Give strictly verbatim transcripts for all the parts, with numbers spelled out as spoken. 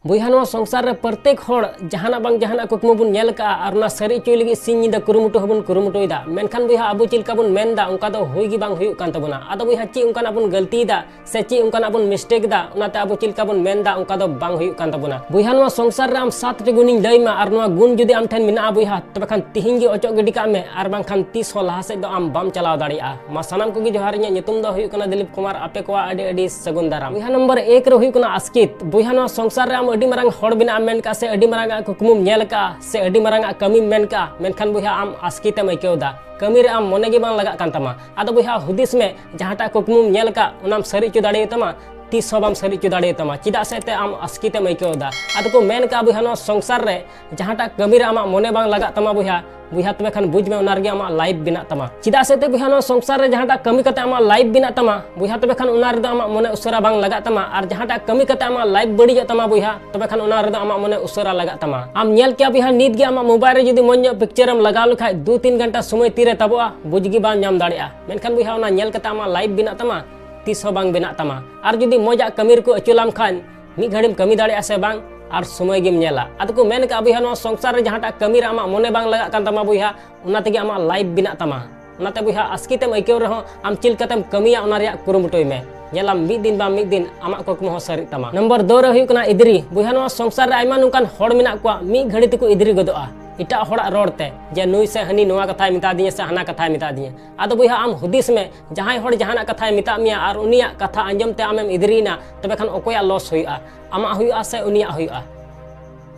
ᱵᱚᱭᱦᱟ, ᱱᱚᱣᱟ ᱥᱚᱝᱥᱟᱨ ᱨᱮ ᱯᱨᱚᱛᱮᱠ ᱦᱚᱲ ᱡᱟᱦᱟᱱᱟᱜ ᱵᱟᱝ ᱡᱟᱦᱟᱱᱟᱜ ᱠᱩᱠᱢᱩ ᱵᱚᱱ ᱧᱮᱞ ᱠᱟᱜᱼᱟ ᱟᱨ ᱚᱱᱟ ᱥᱟᱹᱨᱤ ᱦᱚᱪᱚᱭ ᱞᱟᱹᱜᱤᱫ ᱥᱤᱧ ᱧᱤᱫᱟᱹ ᱠᱩᱨᱩᱢᱩᱴᱩ ᱦᱚᱸᱵᱚᱱ ᱠᱩᱨᱩᱢᱩᱴᱩᱭᱮᱫᱟ, ᱢᱮᱱᱠᱷᱟᱱ ᱵᱚᱭᱦᱟ, ᱟᱵᱚ ᱪᱮᱫ ᱞᱮᱠᱟ ᱵᱚᱱ ᱢᱮᱱᱫᱟ ᱚᱱᱠᱟ ᱫᱚ ᱦᱩᱭ ᱜᱮ ᱵᱟᱝ ᱦᱩᱭᱩᱜ ᱠᱟᱱ ᱛᱟᱵᱚᱱᱟ᱾ ᱟᱫᱚ ᱵᱚᱭᱦᱟ, ᱪᱮᱫ ᱚᱱᱠᱟᱱᱟᱜ ᱵᱚᱱ ᱜᱟᱹᱞᱛᱤᱭᱮᱫᱟ ᱥᱮ ᱪᱮᱫ ᱚᱱᱠᱟᱱᱟᱜ ᱵᱚᱱ ᱢᱤᱥᱴᱮᱠ ᱮᱫᱟ, ᱚᱱᱟᱛᱮ ᱟᱵᱚ ᱪᱮᱫ ᱞᱮᱠᱟ ᱵᱚᱱ ᱢᱮᱱᱫᱟ ᱚᱱᱠᱟ ᱫᱚ ᱵᱟᱝ ᱦᱩᱭᱩᱜ ᱠᱟᱱ ᱛᱟᱵᱚᱱᱟ᱾ ᱵᱚᱭᱦᱟ, ᱱᱚᱣᱟ ᱥᱚᱝᱥᱟᱨ ᱨᱮ ᱟᱢ ᱥᱟᱛ ᱴᱤ ᱜᱩᱱᱤᱧ ᱞᱟᱹᱭ ᱢᱟ ᱟᱨ ᱱᱚᱣᱟ ᱜᱩᱱ ᱡᱩᱫᱤ ᱟᱢ ᱴᱷᱮᱱ ᱢᱮᱱᱟᱜᱼᱟ ᱵᱚᱭᱦᱟ, ᱛᱚᱵᱮ ᱠᱷᱟᱱ ᱛᱤᱦᱤᱧ ᱜᱮ ᱚᱪᱚᱜ ᱜᱤᱰᱤ ᱠᱟᱜ ᱢᱮ, ᱟᱨ ᱵᱟᱝᱠᱷᱟᱱ ᱛᱤᱥ ᱦᱚᱸ ᱞᱟᱦᱟ ᱥᱮᱫ ᱫᱚ ᱟᱢ ᱵᱟᱢ ᱪᱟᱞᱟᱣ ᱫᱟᱲᱮᱭᱟᱜᱼᱟ᱾ ᱢᱟ ᱥᱟᱱᱟᱢ ᱠᱚᱜᱮ ᱡᱚᱦᱟᱨ, ᱤᱧᱟᱹᱜ ᱧᱩᱛᱩᱢ ᱫᱚ ᱦᱩᱭᱩᱜ ᱠᱟᱱᱟ ᱫᱤᱞᱤᱯ ᱠᱩᱢᱟᱨ᱾ ᱟᱯᱮ ᱠᱚᱣᱟᱜ ᱟᱹᱰᱤ ᱟᱹᱰᱤ ᱥᱟᱹᱜᱩᱱ ᱫᱟᱨᱟᱢ᱾ ᱵᱚᱭᱦᱟ, ᱱᱚᱢᱵᱚᱨ ᱮᱠ ᱨᱮ ᱦᱩᱭᱩᱜ ᱠᱟᱱᱟ ᱟᱥᱠᱤᱛ᱾ ᱵᱚᱭᱦᱟ, ᱱᱚᱣᱟ ᱥᱚᱝᱥᱟᱨ ᱨᱮ ᱟᱢ ᱟᱹᱰᱤ ᱢᱟᱨᱟᱝ ᱦᱚᱲ ᱵᱮᱱᱟᱜ ᱮᱢ ᱢᱮᱱ ᱠᱟᱜᱼᱟ ᱥᱮ ᱟᱹᱰᱤ ᱢᱟᱨᱟᱝ ᱟᱜ ᱠᱩᱠᱢᱩᱢ ᱧᱮᱞ ᱠᱟᱜᱼᱟ ᱥᱮ ᱟᱹᱰᱤ ᱢᱟᱨᱟᱝ ᱟᱜ ᱠᱟᱹᱢᱤᱢ ᱢᱮᱱ ᱠᱟᱜᱼᱟ, ᱢᱮᱱᱠᱷᱟᱱ ᱵᱚᱭᱦᱟ, ᱟᱢ ᱟᱥᱠᱤᱛ ᱮᱢ ᱟᱹᱭᱠᱟᱹᱣ ᱮᱫᱟ᱾ ᱠᱟᱹᱢᱤ ᱨᱮ ᱟᱢ ᱢᱚᱱᱮ ᱜᱮ ᱵᱟᱝ ᱞᱟᱜᱟᱜ ᱠᱟᱱ ᱛᱟᱢᱟ᱾ ᱟᱫᱚ ᱵᱚᱭᱦᱟ, ᱦᱩᱫᱤᱥ ᱢᱮ, ᱡᱟᱦᱟᱸᱴᱟᱜ ᱠᱩᱠᱢᱩᱢ ᱧᱮᱞ ᱠᱟᱜ ᱚᱱᱟᱢ ᱥᱟᱹᱨᱤ ᱦᱚᱪᱚ ᱫᱟᱲᱮᱭᱟᱛᱟᱢᱟ? ᱛᱤᱥ ᱦᱚᱸ ᱵᱟᱢ ᱥᱟᱹᱨᱤ ᱦᱚᱪᱚ ᱫᱟᱲᱮᱭᱟᱛᱟᱢᱟ᱾ ᱪᱮᱫᱟᱜ ᱥᱮ ᱮᱱᱛᱮ ᱟᱢ ᱟᱥᱠᱤᱛ ᱮᱢ ᱟᱹᱭᱠᱟᱹᱣ ᱮᱫᱟ᱾ ᱟᱫᱚ ᱠᱚ ᱢᱮᱱ ᱠᱟᱜᱼᱟ ᱵᱚᱭᱦᱟ, ᱱᱚᱣᱟ ᱥᱚᱝᱥᱟᱨ ᱨᱮ ᱡᱟᱦᱟᱸᱴᱟᱜ ᱠᱟᱹᱢᱤ ᱨᱮ ᱟᱢᱟᱜ ᱢᱚᱱᱮ ᱵᱟᱝ ᱞᱟᱜᱟᱜ ᱛᱟᱢᱟ ᱵᱚᱭᱦᱟ, ᱵᱚᱭᱦᱟ, ᱛᱚᱵᱮ ᱠᱷᱟᱱ ᱵᱩᱡᱽ ᱢᱮ, ᱚᱱᱟ ᱨᱮᱜᱮ ᱟᱢᱟᱜ ᱞᱟᱭᱤᱯᱷ ᱵᱮᱱᱟᱜ ᱛᱟᱢᱟ᱾ ᱪᱮᱫᱟᱜ ᱥᱮ ᱮᱱᱛᱮ ᱵᱚᱭᱦᱟ, ᱱᱚᱣᱟ ᱥᱚᱝᱥᱟᱨ ᱨᱮ ᱡᱟᱦᱟᱸᱴᱟᱜ ᱠᱟᱹᱢᱤ ᱠᱟᱛᱮ ᱟᱢᱟᱜ ᱞᱟᱭᱤᱯᱷ ᱵᱮᱱᱟᱜ ᱛᱟᱢᱟ ᱵᱚᱭᱦᱟ, ᱛᱚᱵᱮ ᱠᱷᱟᱱ ᱚᱱᱟ ᱨᱮᱫᱚ ᱟᱢᱟᱜ ᱢᱚᱱᱮ ᱩᱥᱟᱹᱨᱟ ᱵᱟᱝ ᱞᱟᱜᱟᱜ ᱛᱟᱢᱟ᱾ ᱟᱨ ᱡᱟᱦᱟᱸᱴᱟᱜ ᱠᱟᱹᱢᱤ ᱠᱟᱛᱮ ᱟᱢᱟᱜ ᱞᱟᱭᱤᱯᱷ ᱵᱟᱹᱲᱤᱡᱚᱜ ᱛᱟᱢᱟ ᱵᱚᱭᱦᱟ, ᱛᱚᱵᱮ ᱠᱷᱟᱱ ᱚᱱᱟ ᱨᱮᱫᱚ ᱟᱢᱟᱜ ᱢᱚᱱᱮ ᱩᱥᱟᱹᱨᱟ ᱞᱟᱜᱟᱜ ᱛᱟᱢᱟ᱾ ᱟᱢ ᱧᱮᱞ ᱠᱮᱭᱟ ᱵᱚᱭᱦᱟ, ᱱᱤᱛ ᱜᱮ ᱟᱢᱟᱜ ᱢᱳᱵᱟᱭᱤᱞ ᱨᱮ ᱡᱩᱫᱤ ᱢᱚᱡᱽ ᱧᱚᱜ ᱯᱤᱠᱪᱟᱨ ᱮᱢ ᱞᱟᱜᱟᱣ ᱞᱮᱠᱷᱟᱡ ᱫᱩ ᱛᱤᱱ ᱜᱷᱚᱱᱴᱟ ᱥᱚᱢᱚᱭ ᱛᱤᱨᱮ ᱛᱟᱵᱚᱜᱼᱟ, ᱵᱩᱡᱽ ᱜᱮ ᱵᱟᱢ ᱧᱟᱢ ᱫᱟᱲᱮᱭᱟᱜᱼᱟ᱾ ᱢᱮᱱᱠᱷᱟᱱ ᱵᱚᱭᱦᱟ, ᱚᱱᱟ ᱧᱮᱞ ᱠᱟᱛᱮ ᱟᱢᱟᱜ ᱞᱟᱭᱤᱯᱷ ᱵᱮᱱᱟᱜ ᱛᱟᱢᱟ, ᱛᱤᱥ ᱦᱚᱸ ᱵᱟᱝ ᱵᱮᱱᱟᱜ ᱛᱟᱢᱟ᱾ ᱟᱨ ᱡᱩᱫᱤ ᱢᱚᱡᱽ ᱟᱜ ᱠᱟᱹᱢᱤ ᱨᱮᱠᱚ ᱟᱹᱪᱩ ᱞᱟᱢ ᱠᱷᱟᱱ, ᱢᱤᱫ ᱜᱷᱟᱹᱲᱤᱢ ᱠᱟᱹᱢᱤ ᱫᱟᱲᱮᱭᱟᱜᱼᱟ ᱥᱮ ᱵᱟᱝ, ᱟᱨ ᱥᱚᱢᱚᱭ ᱜᱮᱢ ᱧᱮᱞᱟ᱾ ᱟᱫᱚ ᱠᱚ ᱢᱮᱱ ᱠᱟᱜᱼᱟ ᱵᱚᱭᱦᱟ, ᱱᱚᱣᱟ ᱥᱚᱝᱥᱟᱨ ᱨᱮ ᱡᱟᱦᱟᱸᱴᱟᱜ ᱠᱟᱹᱢᱤ ᱨᱮ ᱟᱢᱟᱜ ᱢᱚᱱᱮ ᱵᱟᱝ ᱞᱟᱜᱟᱜ ᱠᱟᱱ ᱛᱟᱢᱟ ᱵᱚᱭᱦᱟ, ᱚᱱᱟ ᱛᱮᱜᱮ ᱟᱢᱟᱜ ᱞᱟᱭᱤᱯᱷ ᱵᱮᱱᱟᱜ ᱛᱟᱢᱟ᱾ ᱚᱱᱟᱛᱮ ᱵᱚᱭᱦᱟ, ᱟᱥᱠᱤᱛ ᱮᱢ ᱟᱹᱭᱠᱟᱹᱣ ᱨᱮᱦᱚᱸ ᱟᱢ ᱪᱮᱫ ᱞᱮᱠᱟᱛᱮᱢ ᱠᱟᱹᱢᱤᱭᱟ ᱚᱱᱟ ᱨᱮᱭᱟᱜ ᱠᱩᱨᱩᱢᱩᱴᱩᱭ ᱢᱮ᱾ ᱧᱮᱞᱟᱢ, ᱢᱤᱫ ᱫᱤᱱ ᱵᱟᱝ ᱢᱤᱫ ᱫᱤᱱ ᱟᱢᱟᱜ ᱠᱩᱠᱢᱩ ᱦᱚᱸ ᱥᱟᱹᱨᱤᱜ ᱛᱟᱢᱟ᱾ ᱱᱚᱢᱵᱚᱨ ᱫᱩ ᱨᱮ ᱦᱩᱭᱩᱜ ᱠᱟᱱᱟ ᱤᱫᱽᱨᱤ᱾ ᱵᱚᱭᱦᱟ, ᱱᱚᱣᱟ ᱥᱚᱝᱥᱟᱨ ᱨᱮ ᱟᱭᱢᱟ ᱱᱚᱝᱠᱟᱱ ᱦᱚᱲ ᱢᱮᱱᱟᱜ ᱠᱚᱣᱟ, ᱢᱤᱫ ᱜᱷᱟᱹᱲᱤ ᱛᱮᱠᱚ ᱤᱫᱽᱨᱤ ᱜᱚᱫᱚᱜᱼᱟ ᱮᱴᱟᱜ ᱦᱚᱲᱟᱜ ᱨᱚᱲ ᱛᱮ, ᱡᱮ ᱱᱩᱭ ᱥᱮ ᱦᱟᱹᱱᱤ ᱱᱚᱣᱟ ᱠᱟᱛᱷᱟᱭ ᱢᱮᱛᱟ ᱫᱤᱧᱟ ᱥᱮ ᱦᱟᱱᱟ ᱠᱟᱛᱷᱟᱭ ᱢᱮᱛᱟ ᱫᱤᱧᱟ᱾ ᱟᱫᱚ ᱵᱚᱭᱦᱟ, ᱟᱢ ᱦᱩᱫᱤᱥ ᱢᱮ, ᱡᱟᱦᱟᱸᱭ ᱦᱚᱲ ᱡᱟᱦᱟᱱᱟᱜ ᱠᱟᱛᱷᱟᱭ ᱢᱮᱛᱟᱜ ᱢᱮᱭᱟ ᱟᱨ ᱩᱱᱤᱭᱟᱜ ᱠᱟᱛᱷᱟ ᱟᱸᱡᱚᱢ ᱛᱮ ᱟᱢᱮᱢ ᱤᱫᱽᱨᱤᱭᱮᱱᱟ, ᱛᱚᱵᱮ ᱠᱷᱟᱱ ᱚᱠᱚᱭᱟᱜ ᱞᱚᱥ ᱦᱩᱭᱩᱜᱼᱟ? ᱟᱢᱟᱜ ᱦᱩᱭᱩᱜᱼᱟ ᱥᱮ ᱩᱱᱤᱭᱟᱜ ᱦᱩᱭᱩᱜᱼᱟ?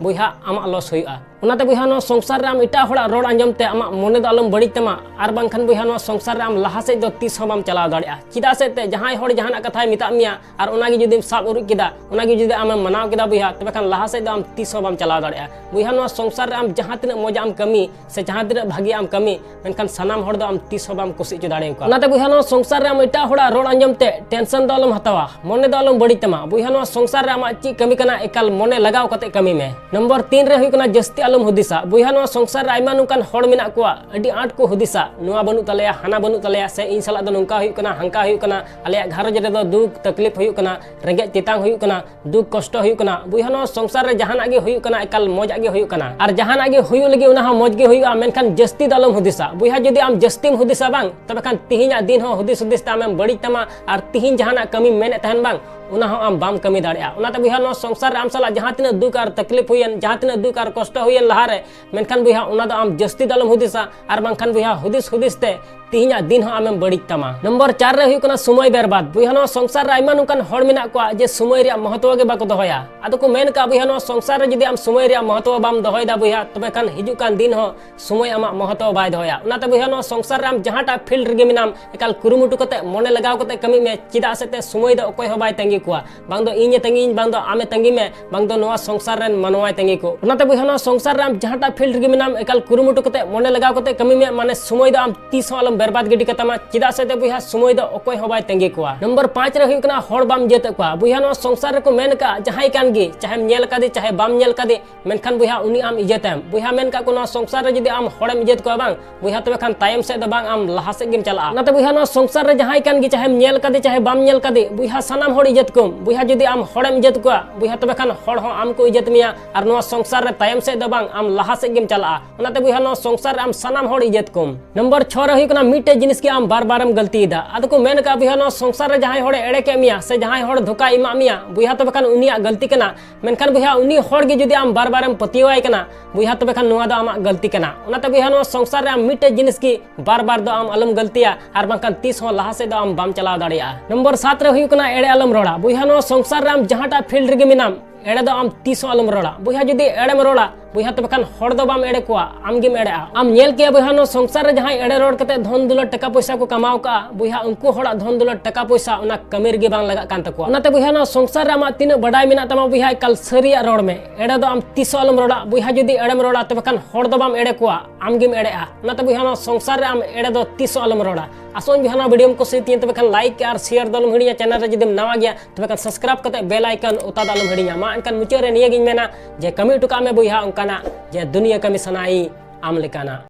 ᱵᱚᱭᱦᱟ, ᱟᱢᱟᱜ ᱞᱚᱥ ᱦᱩᱭᱩᱜᱼᱟ᱾ ᱚᱱᱟᱛᱮ ᱵᱚᱭᱦᱟ, ᱱᱚᱣᱟ ᱥᱚᱝᱥᱟᱨ ᱨᱮ ᱟᱢ ᱮᱴᱟᱜ ᱦᱚᱲᱟᱜ ᱨᱚᱲ ᱟᱸᱡᱚᱢ ᱛᱮ ᱟᱢᱟᱜ ᱢᱚᱱᱮ ᱫᱚ ᱟᱞᱚᱢ ᱵᱟᱹᱲᱤᱡ ᱛᱟᱢᱟ, ᱟᱨ ᱵᱟᱝᱠᱷᱟᱱ ᱵᱚᱭᱦᱟ, ᱱᱚᱣᱟ ᱥᱚᱝᱥᱟᱨ ᱨᱮ ᱟᱢ ᱞᱟᱦᱟ ᱥᱮᱫ ᱫᱚ ᱛᱤᱥ ᱦᱚᱸ ᱵᱟᱢ ᱪᱟᱞᱟᱣ ᱫᱟᱲᱮᱭᱟᱜᱼᱟ᱾ ᱪᱮᱫᱟᱜ ᱥᱮ ᱮᱱᱛᱮ ᱡᱟᱦᱟᱸᱭ ᱦᱚᱲ ᱡᱟᱦᱟᱱᱟᱜ ᱠᱟᱛᱷᱟᱭ ᱢᱮᱛᱟᱜ ᱢᱮᱭᱟ ᱟᱨ ᱚᱱᱟᱜᱮ ᱡᱩᱫᱤᱢ ᱥᱟᱵ ᱩᱨᱤᱡ ᱠᱮᱫᱟ, ᱚᱱᱟᱜᱮ ᱡᱩᱫᱤ ᱟᱢᱮᱢ ᱢᱟᱱᱟᱣ ᱠᱮᱫᱟ ᱵᱚᱭᱦᱟ, ᱛᱚᱵᱮ ᱠᱷᱟᱱ ᱞᱟᱦᱟ ᱥᱮᱫ ᱫᱚ ᱟᱢ ᱛᱤᱥ ᱦᱚᱸ ᱵᱟᱢ ᱪᱟᱞᱟᱣ ᱫᱟᱲᱮᱭᱟᱜᱼᱟ᱾ ᱵᱚᱭᱦᱟ, ᱱᱚᱣᱟ ᱥᱚᱝᱥᱟᱨ ᱨᱮ ᱟᱢ ᱡᱟᱦᱟᱸ ᱛᱤᱱᱟᱹᱜ ᱢᱚᱡᱟᱜ ᱮᱢ ᱠᱟᱹᱢᱤ ᱥᱮ ᱡᱟᱦᱟᱸ ᱛᱤᱱᱟᱹᱜ ᱵᱷᱟᱜᱤᱭᱟᱜ ᱮᱢ ᱠᱟᱹᱢᱤ, ᱢᱮᱱᱠᱷᱟᱱ ᱥᱟᱱᱟᱢ ᱦᱚᱲ ᱫᱚ ᱟᱢ ᱛᱤᱥ ᱦᱚᱸ ᱵᱟᱢ ᱠᱩᱥᱤ ᱦᱚᱪᱚ ᱫᱟᱲᱮᱭᱟᱠᱚᱣᱟ᱾ ᱚᱱᱟᱛᱮ ᱵᱚᱭᱦᱟ, ᱱᱚᱣᱟ ᱥᱚᱝᱥᱟᱨ ᱨᱮ ᱟᱢ ᱮᱴᱟᱜ ᱦᱚᱲᱟᱜ ᱨᱚᱲ ᱟᱸᱡᱚᱢ ᱛᱮ ᱴᱮᱱᱥᱚᱱ ᱫᱚ ᱟᱞᱚᱢ ᱦᱟᱛᱟᱣᱟ, ᱢᱚᱱᱮ ᱫᱚ ᱟᱞᱚᱢ ᱵᱟᱹᱲᱤᱡ ᱛᱟᱢᱟ᱾ ᱵᱚᱭᱦᱟ, ᱱᱚᱣᱟ ᱥᱚᱝᱥᱟᱨ ᱨᱮ ᱟᱢᱟᱜ ᱪᱮᱫ ᱠᱟᱹᱢᱤ ᱠᱟᱱᱟ, ᱮᱠᱟᱞ ᱢᱚᱱᱮ ᱞᱟᱜᱟᱣ ᱠᱟᱛᱮ ᱠᱟᱹᱢᱤ ᱢᱮ᱾ ᱱᱚᱢᱵᱚᱨ ᱛᱤᱱ ᱨᱮ ᱦᱩᱭᱩᱜ ᱠᱟᱱᱟ ᱡᱟᱹᱥᱛᱤ ᱟᱞᱚᱢ ᱦᱩᱫᱤᱥᱟ ᱵᱚᱭᱦᱟ, ᱱᱚᱣᱟ ᱥᱚᱝᱥᱟᱨ ᱨᱮ ᱟᱭᱢᱟ ᱱᱚᱝᱠᱟᱱ ᱦᱚᱲ ᱢᱮᱱᱟᱜ ᱠᱚᱣᱟ, ᱟᱹᱰᱤ ᱟᱸᱴ ᱠᱚ ᱦᱩᱫᱤᱥᱟ, ᱱᱚᱣᱟ ᱵᱟᱹᱱᱩᱜ ᱛᱟᱞᱮᱭᱟ, ᱦᱟᱱᱟ ᱵᱟᱹᱱᱩᱜ ᱛᱟᱞᱮᱭᱟ, ᱥᱮ ᱤᱧ ᱥᱟᱞᱟᱜ ᱫᱚ ᱱᱚᱝᱠᱟ ᱦᱩᱭᱩᱜ ᱠᱟᱱᱟ, ᱦᱟᱝᱠᱟ ᱦᱩᱭᱩᱜ ᱠᱟᱱᱟ, ᱟᱞᱮᱭᱟᱜ ᱜᱷᱟᱨᱚᱸᱡᱽ ᱨᱮᱫᱚ ᱫᱩᱠ ᱛᱟᱠᱞᱤᱯ ᱦᱩᱭᱩᱜ ᱠᱟᱱᱟ, ᱨᱮᱸᱜᱮᱡ ᱛᱮᱛᱟᱝ ᱦᱩᱭᱩᱜ ᱠᱟᱱᱟ, ᱫᱩᱠ ᱠᱚᱥᱴᱚ ᱦᱩᱭᱩᱜ ᱠᱟᱱᱟ᱾ ᱵᱚᱭᱦᱟ, ᱱᱚᱣᱟ ᱥᱚᱝᱥᱟᱨ ᱨᱮ ᱡᱟᱦᱟᱱᱟᱜ ᱜᱮ ᱦᱩᱭᱩᱜ ᱠᱟᱱᱟ, ᱮᱠᱟᱞ ᱢᱚᱡᱽ ᱟᱜ ᱜᱮ ᱦᱩᱭᱩᱜ ᱠᱟᱱᱟ, ᱟᱨ ᱡᱟᱦᱟᱱᱟᱜ ᱜᱮ ᱦᱩᱭᱩᱜ ᱞᱟᱹᱜᱤᱫ ᱚᱱᱟ ᱦᱚᱸ ᱢᱚᱡᱽ ᱜᱮ ᱦᱩᱭᱩᱜᱼᱟ, ᱢᱮᱱᱠᱷᱟᱱ ᱡᱟᱹᱥᱛᱤ ᱫᱚ ᱟᱞᱚᱢ ᱦᱩᱫᱤᱥᱟ ᱵᱚᱭᱦᱟ᱾ ᱡᱩᱫᱤ ᱟᱢ ᱡᱟᱹᱥᱛᱤᱢ ᱦᱩᱫᱤᱥᱟ ᱵᱟᱝ, ᱛᱚᱵᱮ ᱠᱷᱟᱱ ᱛᱤᱦᱤᱧᱟᱜ ᱫᱤᱱ ᱦᱚᱸ ᱦᱩᱫᱤᱥ ᱦᱩᱫᱤᱥ ᱛᱮ ᱟᱢᱮᱢ ᱵᱟᱹᱲᱤᱡ ᱛᱟᱢᱟ, ᱟᱨ ᱛᱤᱦᱤᱧ ᱡᱟᱦᱟᱱᱟᱜ ᱠᱟᱹᱢᱤᱢ ᱢᱮᱱᱮᱫ ᱛᱟᱦᱮᱱ ᱵᱟᱝ, ᱚᱱᱟ ᱦᱚᱸ ᱟᱢ ᱵᱟᱢ ᱠᱟᱹᱢᱤ ᱫᱟᱲᱮᱭᱟᱜᱼᱟ᱾ ᱚᱱᱟᱛᱮ ᱵᱚᱭᱦᱟ, ᱱᱚᱣᱟ ᱥᱚᱝᱥᱟᱨ ᱨᱮ ᱟᱢ ᱥᱟᱞᱟᱜ ᱡᱟᱦᱟᱸ ᱛᱤᱱᱟᱹᱜ ᱫᱩᱠ ᱟᱨ ᱛᱟᱠᱞᱤᱯ ᱦᱩᱭᱮᱱ, ᱡᱟᱦᱟᱸ ᱛᱤᱱᱟᱹᱜ ᱫᱩᱠ ᱟᱨ ᱠᱚᱥᱴᱚ ᱦᱩᱭᱮᱱ ᱞᱟᱦᱟᱨᱮ, ᱢᱮᱱᱠᱷᱟᱱ ᱵᱚᱭᱦᱟ, ᱚᱱᱟ ᱫᱚ ᱟᱢ ᱡᱟᱹᱥᱛᱤ ᱫᱚ ᱟᱞᱚᱢ ᱦᱩᱫᱤᱥᱟ, ᱟᱨ ᱵᱟᱝᱠᱷᱟᱱ ᱵᱚᱭᱦᱟ, ᱦᱩᱫᱤᱥ ᱦᱩᱫᱤᱥ ᱛᱮ ᱛᱤᱦᱤᱧᱟᱜ ᱫᱤᱱ ᱦᱚᱸ ᱟᱢᱮᱢ ᱵᱟᱹᱲᱤᱡ ᱛᱟᱢᱟ᱾ ᱱᱚᱢᱵᱚᱨ ᱪᱟᱨ ᱨᱮ ᱦᱩᱭᱩᱜ ᱠᱟᱱᱟ ᱥᱚᱢᱚᱭ ᱵᱮᱨᱵᱟᱫ᱾ ᱵᱚᱭᱦᱟ, ᱱᱚᱣᱟ ᱥᱚᱝᱥᱟᱨ ᱨᱮ ᱟᱭᱢᱟ ᱱᱚᱝᱠᱟᱱ ᱦᱚᱲ ᱢᱮᱱᱟᱜ ᱠᱚᱣᱟ ᱡᱮ ᱥᱚᱢᱚᱭ ᱨᱮᱭᱟᱜ ᱢᱚᱦᱚᱛᱚ ᱜᱮ ᱵᱟᱠᱚ ᱫᱚᱦᱚᱭᱟ᱾ ᱟᱫᱚ ᱠᱚ ᱢᱮᱱ ᱠᱟᱜᱼᱟ, ᱵᱚᱭᱦᱟ, ᱱᱚᱣᱟ ᱥᱚᱝᱥᱟᱨ ᱨᱮ ᱡᱩᱫᱤ ᱟᱢ ᱥᱚᱢᱚᱭ ᱨᱮᱭᱟᱜ ᱢᱚᱦᱚᱛᱚ ᱵᱟᱢ ᱫᱚᱦᱚᱭᱮᱫᱟ ᱵᱚᱭᱦᱟ, ᱛᱚᱵᱮ ᱠᱷᱟᱱ ᱦᱤᱡᱩᱜ ᱠᱟᱱ ᱫᱤᱱ ᱦᱚᱸ ᱥᱚᱢᱚᱭ ᱟᱢᱟᱜ ᱢᱚᱦᱚᱛᱚ ᱵᱟᱭ ᱫᱚᱦᱚᱭᱟ᱾ ᱚᱱᱟᱛᱮ ᱵᱚᱭᱦᱟ, ᱱᱚᱣᱟ ᱥᱚᱝᱥᱟᱨ ᱨᱮ ᱟᱢ ᱡᱟᱦᱟᱸᱴᱟᱜ ᱯᱷᱤᱞᱰ ᱨᱮᱜᱮ ᱢᱮᱱᱟᱢ, ᱮᱠᱟᱞ ᱠᱩᱨᱩᱢᱩᱴᱩ ᱠᱟᱛᱮ, ᱢᱚᱱᱮ ᱞᱟᱜᱟᱣ ᱠᱟᱛᱮ ᱠᱟᱹᱢᱤ ᱢᱮ, ᱪᱮᱫᱟᱜ ᱥᱮ ᱛᱮ ᱥᱚᱢᱚᱭ ᱫᱚ ᱚᱠᱚᱭ ᱦᱚᱸ ᱵᱟᱭ ᱛᱟᱺᱜᱤ ᱠᱚᱣᱟ᱾ ᱵᱟᱝ ᱫᱚ ᱤᱧᱮ ᱛᱟᱺᱜᱤᱧ, ᱵᱟᱝ ᱫᱚ ᱟᱢᱮ ᱛᱟᱺᱜᱤ ᱢᱮ, ᱵᱟᱝ ᱫᱚ ᱱᱚᱣᱟ ᱥᱚᱝᱥᱟᱨ ᱨᱮᱱ ᱢᱟᱱᱣᱟᱭ ᱛᱟᱺᱜᱤ ᱠᱚ᱾ ᱚᱱᱟᱛᱮ ᱵᱚᱭᱦᱟ, ᱱᱚᱣᱟ ᱥᱚᱝᱥᱟᱨ ᱨᱮ ᱟᱢ ᱡᱟᱦᱟᱸᱴᱟᱜ ᱯᱷᱤᱞᱰ ᱨᱮᱜᱮ ᱢᱮᱱᱟᱢ, ᱮᱠᱟᱞ ᱠᱩᱨᱩᱢᱩᱴᱩ ᱠᱟᱛᱮ, ᱢᱚᱱᱮ ᱞᱟᱜᱟᱣ ᱠᱟᱛᱮ ᱠᱟᱹᱢᱤ ᱢᱮ, ᱢᱟᱱᱮ ᱥᱚᱢᱚᱭ ᱫᱚ ᱟᱢ ᱛᱤᱥ ᱦᱚᱸ ᱟᱞᱚᱢ ᱵᱮᱨᱵᱟᱫ ᱜᱤᱰᱤ ᱠᱟᱛᱟᱢᱟ, ᱪᱮᱫᱟᱜ ᱥᱮ ᱛᱮ ᱵᱚᱭᱦᱟ, ᱥᱚᱢᱚᱭ ᱫᱚ ᱚᱠᱚᱭ ᱦᱚᱸ ᱵᱟᱭ ᱛᱟᱺᱜᱤ ᱠᱚᱣᱟ᱾ ᱱᱚᱢᱵᱚᱨ ᱯᱟᱸᱪ ᱨᱮ ᱦᱩᱭᱩᱜ ᱠᱟᱱᱟ ᱦᱚᱲ ᱵᱟᱢ ᱤᱡᱽᱡᱚᱛᱮᱫ ᱠᱚᱣᱟ᱾ ᱵᱚᱭᱦᱟ, ᱱᱚᱣᱟ ᱥᱚᱝᱥᱟᱨ ᱨᱮᱠᱚ ᱢᱮᱱ ᱠᱟᱜᱼᱟ, ᱡᱟᱦᱟᱸᱭ ᱠᱟᱱ ᱜᱮ, ᱪᱟᱦᱮᱢ ᱧᱮᱞ ᱠᱟᱫᱮ, ᱪᱟᱦᱮ ᱵᱟᱢ ᱧᱮᱞ ᱠᱟᱫᱮ, ᱢᱮᱱᱠᱷᱟᱱ ᱵᱚᱭᱦᱟ, ᱩᱱᱤ ᱟᱢ ᱤᱡᱽᱡᱚᱛᱮᱢ᱾ ᱵᱚᱭᱦᱟ, ᱢᱮᱱ ᱠᱟᱜ ᱠᱚ, ᱱᱚᱣᱟ ᱥᱚᱝᱥᱟᱨ ᱨᱮ ᱡᱩᱫᱤ ᱟᱢ ᱦᱚᱲᱮᱢ ᱤᱡᱽᱡᱚᱛ ᱠᱚᱣᱟ ᱵᱟᱝ, ᱵᱚᱭᱦᱟ, ᱛᱚᱵᱮ ᱠᱷᱟᱱ ᱛᱟᱭᱚᱢ ᱥᱮᱫ ᱫᱚ ᱵᱟᱝ, ᱟᱢ ᱞᱟᱦᱟ ᱥᱮᱫ ᱜᱮᱢ ᱪᱟᱞᱟᱜᱼᱟ᱾ ᱚᱱᱟᱛᱮ ᱵᱚᱭᱦᱟ, ᱱᱚᱣᱟ ᱥᱚᱝᱥᱟᱨ ᱨᱮ ᱡᱟᱦᱟᱸᱭ ᱠᱟᱱ ᱜᱮ, ᱪᱟᱦᱮᱢ ᱧᱮᱞ ᱠᱟᱫᱮ, ᱪᱟᱦᱮ ᱵᱟᱢ ᱧᱮᱞ ᱠᱟᱫᱮ, ᱵᱚᱭᱦᱟ, ᱥᱟᱱᱟᱢ ᱦᱚᱲ ᱤᱡᱽᱡᱚᱛ ᱠᱚᱢ᱾ ᱵᱚᱭᱦᱟ, ᱡᱩᱫᱤ ᱟᱢ ᱦᱚᱲᱮᱢ ᱤᱡᱽᱡᱚᱛ ᱠᱚᱣᱟ, ᱵᱚᱭᱦᱟ, ᱛᱚᱵᱮ ᱠᱷᱟᱱ ᱦᱚᱲ ᱦᱚᱸ ᱟᱢ ᱠᱚ ᱤᱡᱽᱡᱚᱛ ᱢᱮᱭᱟ, ᱟᱨ ᱱᱚᱣᱟ ᱥᱚᱝᱥᱟᱨ ᱨᱮ ᱛᱟᱭᱚᱢ ᱥᱮᱫ ᱫᱚ ᱵᱟᱝ, ᱟᱢ ᱞᱟᱦᱟ ᱥᱮᱫ ᱜᱮᱢ ᱪᱟᱞᱟᱜᱼᱟ᱾ ᱚᱱᱟᱛᱮ ᱵᱚᱭᱦᱟ, ᱱᱚᱣᱟ ᱥᱚᱝᱥᱟᱨ ᱨᱮ ᱟᱢ ᱥᱟᱱᱟᱢ ᱦᱚᱲ ᱤᱡᱽᱡᱚᱛ ᱠᱚᱢ᱾ ᱱᱚᱢᱵᱚᱨ ᱪᱷᱚ ᱨᱮ ᱦᱩᱭᱩᱜ ᱠᱟᱱᱟ, ᱢᱤᱫᱴᱮᱡ ᱡᱤᱱᱤᱥ ᱜᱮ ᱟᱢ ᱵᱟᱨ ᱵᱟᱨᱮᱢ ᱜᱟᱹᱞᱛᱤᱭᱮᱫᱟ᱾ ᱟᱫᱚ ᱠᱚ ᱢᱮᱱ ᱠᱟᱜᱼᱟ, ᱵᱚᱭᱦᱟ, ᱱᱚᱣᱟ ᱥᱚᱝᱥᱟᱨ ᱨᱮ ᱡᱟᱦᱟᱸᱭ ᱦᱚᱲᱮ ᱮᱲᱮ ᱠᱮᱫ ᱢᱮᱭᱟ, ᱥᱮ ᱡᱟᱦᱟᱸᱭ ᱦᱚᱲ ᱫᱷᱳᱠᱟᱭ ᱮᱢᱟᱜ ᱢᱮᱭᱟ, ᱵᱚᱭᱦᱟ, ᱛᱚᱵᱮ ᱠᱷᱟᱱ ᱩᱱᱤᱭᱟᱜ ᱜᱟᱹᱞᱛᱤ ᱠᱟᱱᱟ᱾ ᱢᱮᱱᱠᱷᱟᱱ ᱵᱚᱭᱦᱟ, ᱩᱱᱤ ᱦᱚᱲ ᱜᱮ ᱡᱩᱫᱤ ᱟᱢ ᱵᱟᱨ ᱵᱟᱨᱮᱢ ᱯᱟᱹᱛᱭᱟᱹᱣᱟᱭ ᱠᱟᱱᱟ, ᱵᱚᱭᱦᱟ, ᱛᱚᱵᱮ ᱠᱷᱟᱱ ᱱᱚᱣᱟ ᱫᱚ ᱟᱢᱟᱜ ᱜᱟᱹᱞᱛᱤ ᱠᱟᱱᱟ᱾ ᱚᱱᱟᱛᱮ ᱵᱚᱭᱦᱟ, ᱱᱚᱣᱟ ᱥᱚᱝᱥᱟᱨ ᱨᱮ ᱟᱢ ᱢᱤᱫᱴᱮᱡ ᱡᱤᱱᱤᱥ ᱜᱮ ᱵᱟᱨ ᱵᱟᱨ ᱫᱚ ᱟᱢ ᱟᱞᱚᱢ ᱜᱟᱹᱞᱛᱤᱭᱟ, ᱟᱨ ᱵᱟᱝᱠᱷᱟᱱ ᱛᱤᱥ ᱦᱚᱸ ᱞᱟᱦᱟ ᱥᱮᱫ ᱫᱚ ᱟᱢ ᱵᱟᱢ ᱪᱟᱞᱟᱣ ᱫᱟᱲᱮᱭᱟᱜᱼᱟ᱾ ᱱᱚᱢᱵᱚᱨ ᱥᱟᱛ ᱨᱮ ᱦᱩᱭᱩᱜ ᱠᱟᱱᱟ, ᱮᱲᱮ ᱟᱞᱚᱢ ᱨᱚᱲᱟ᱾ ᱵᱚᱭᱦᱟ, ᱱᱚᱣᱟ ᱥᱚᱝᱥᱟᱨ ᱨᱮ ᱟᱢ ᱡᱟᱦᱟᱸᱴᱟᱜ ᱯᱷᱤᱞᱰ ᱨᱮᱜᱮ ᱢᱮᱱᱟᱢ, ᱮᱲᱮ ᱫᱚ ᱟᱢ ᱛᱤᱥ ᱦᱚᱸ ᱟᱞᱚᱢ ᱨᱚᱲᱟ᱾ ᱵᱚᱭᱦᱟ, ᱡᱩᱫᱤ ᱮᱲᱮᱢ ᱨᱚᱲᱟ, ᱵᱚᱭᱦᱟ, ᱛᱚᱵᱮ ᱠᱷᱟᱱ ᱦᱚᱲ ᱫᱚ ᱵᱟᱢ ᱮᱲᱮ ᱠᱚᱣᱟ, ᱟᱢ ᱜᱮᱢ ᱮᱲᱮᱜᱼᱟ᱾ ᱟᱢ ᱧᱮᱞ ᱠᱮᱭᱟ ᱵᱚᱭᱦᱟ, ᱱᱚᱣᱟ ᱥᱚᱝᱥᱟᱨ ᱨᱮ ᱡᱟᱦᱟᱸᱭ ᱮᱲᱮ ᱨᱚᱲ ᱠᱟᱛᱮ ᱫᱷᱚᱱ ᱫᱩᱞᱟᱹᱲ ᱴᱟᱠᱟ ᱯᱚᱭᱥᱟ ᱠᱚ ᱠᱟᱢᱟᱣ ᱠᱟᱜᱼᱟ, ᱵᱚᱭᱦᱟ, ᱩᱱᱠᱩ ᱦᱚᱲᱟᱜ ᱫᱷᱚᱱ ᱫᱩᱞᱟᱹᱲ ᱴᱟᱠᱟ ᱯᱚᱭᱥᱟ ᱚᱱᱟ ᱠᱟᱹᱢᱤ ᱨᱮᱜᱮ ᱵᱟᱝ ᱞᱟᱜᱟᱜ ᱠᱟᱱ ᱛᱟᱠᱚᱣᱟ᱾ ᱚᱱᱟᱛᱮ ᱵᱚᱭᱦᱟ, ᱱᱚᱣᱟ ᱥᱚᱝᱥᱟᱨ ᱨᱮ ᱟᱢᱟᱜ ᱛᱤᱱᱟᱹᱜ ᱵᱟᱰᱟᱭ ᱢᱮᱱᱟᱜ ᱛᱟᱢᱟ, ᱵᱚᱭᱦᱟ, ᱮᱠᱟᱞ ᱥᱟᱹᱨᱤᱭᱟᱜ ᱨᱚᱲ ᱢᱮ᱾ ᱮᱲᱮ ᱫᱚ ᱟᱢ ᱛᱤᱥ ᱦᱚᱸ ᱟᱞᱚᱢ ᱨᱚᱲᱟ᱾ ᱵᱚᱭᱦᱟ, ᱡᱩᱫᱤ ᱮᱲᱮᱢ ᱨᱚᱲᱟ, ᱛᱚᱵᱮ ᱠᱷᱟᱱ ᱦᱚᱲ ᱫᱚ ᱵᱟᱢ ᱮᱲᱮ ᱠᱚᱣᱟ, ᱟᱢ ᱜᱮᱢ ᱮᱲᱮᱜᱼᱟ᱾ ᱚᱱᱟᱛᱮ ᱵᱚᱭᱦᱟ, ᱱᱚᱣᱟ ᱥᱚᱝᱥᱟᱨ ᱨᱮ ᱟᱢ ᱮᱲᱮ ᱫᱚ ᱛᱤᱥ ᱦᱚᱸ ᱟᱞᱚᱢ ᱨᱚᱲᱟ᱾ ᱟᱥᱚᱜ ᱟᱹᱧ ᱵᱚᱭᱦᱟ ᱱᱚᱣᱟ video ᱮᱢ ᱠᱩᱥᱤᱭᱟᱫ ᱛᱤᱧᱟ, ᱛᱚᱵᱮ ᱠᱷᱟᱱ like ᱟᱨ share ᱫᱚ ᱟᱞᱚᱢ ᱦᱤᱲᱤᱧᱟ᱾ Channel ᱨᱮ ᱡᱩᱫᱤᱢ ᱱᱟᱣᱟ ᱜᱮᱭᱟ, ᱛᱚᱵᱮ ᱠᱷᱟᱱ subscribe ᱠᱟᱛᱮ bell icon ᱚᱛᱟ ᱫᱚ ᱟᱞᱚᱢ ᱦᱤᱲᱤᱧᱟ᱾ ᱢᱟ ᱮᱱᱠᱷᱟᱱ ᱢᱩᱪᱟᱹᱫ ᱨᱮ ᱱᱤᱭᱟᱹ ᱜᱤᱧ ᱢᱮᱱᱟ ᱡᱮ ᱠᱟᱹᱢᱤ ᱦᱚᱴᱚ ᱠᱟᱜ ᱢᱮ ᱵᱚᱭᱦᱟ ᱚᱱᱠᱟᱱᱟᱜ ᱡᱮ ᱫᱩᱱᱤᱭᱟᱹ ᱠᱟᱹᱢᱤ ᱥᱟᱱᱟᱭᱤ ᱟᱢ ᱞᱮᱠᱟᱱᱟᱜ᱾